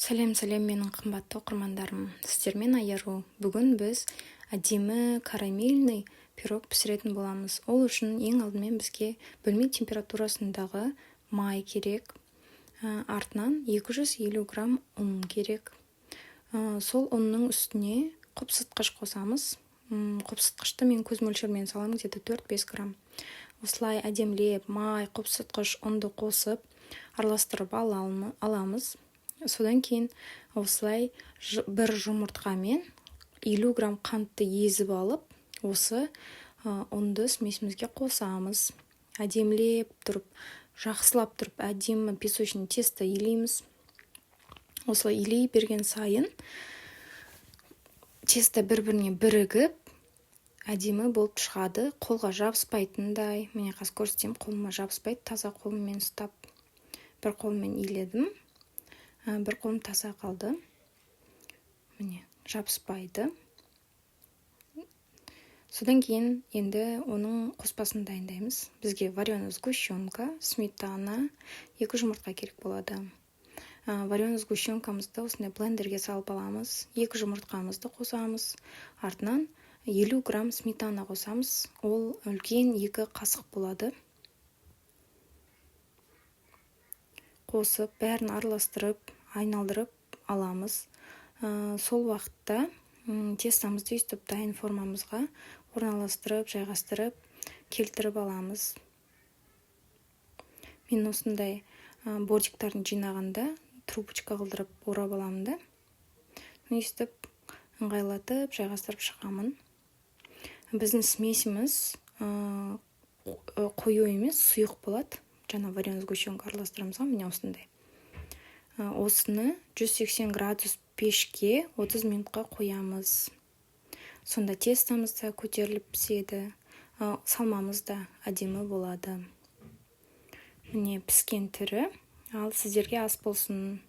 Сәлем, сәлем, менің қымбатты оқырмандарым! Сіздермен Айару. Бүгін біз әдемі карамельный пирог пісіретін боламыз. Ол үшін ең алдымен бізге бөлме температурасындағы май керек, артынан 250 грамм ұн керек. Сол ұнның үстіне қопсытқыш қосамыз. Қопсытқышты мен көз мөлшерімен саламын, где-то 4-5 грамм. Осылай әдемілеп май, қопсытқыш, ұнды қосып, араластырып аламыз. Содан кейін осылай бір жұмыртқа мен 50 грамм қантты езіп алып, осы ұнды смесімізге қосамыз. Әдемілеп тұрып, жақсылап тұрып, әдемі песочный тесто илейміз. Осылай илей берген сайын тесто бір біріне бірігіп, әдемі болып шығады, қолға жабыспайтындай. Міне, қазір көрсетемін, қолыма жабыспайды. Таза қолыммен ұстап, бір қолыммен иледім, бір қолым таза қалды. Міне, жабыспайды. Содан кейін енді оның қоспасын дайындаймыз. Бізге вареный сгущенка, сметана, екі жұмыртқа керек болады. Вареный сгущенкамызды осындай блендерге салып аламыз, екі жұмыртқамызды қосамыз, артынан 50 грамм сметана қосамыз, ол үлкен екі қасық болады. Қосып, бәрін араластырып, айналдырып аламыз. Сол уақытта тестомызды өйстіп дайын формамызға орналастырып, жайғастырып, келтіріп аламыз. Мен осындай бортиктарын жинағанда трубочка қылдырып орап аламын да, өйстіп ыңғайлатып жайғастырып шығамын. Біздің смесіміз қою емес, сұйық болады. Жаңа вареный сгущенка араластырамыз ғой, міне, осындай. Осыны 180 градус пешке 30 минутқа қоямыз. Сонда тестомыз да көтеріліп піседі, салмамыз да әдемі болады. Міне, піскен түрі. Ал сіздерге ас болсын!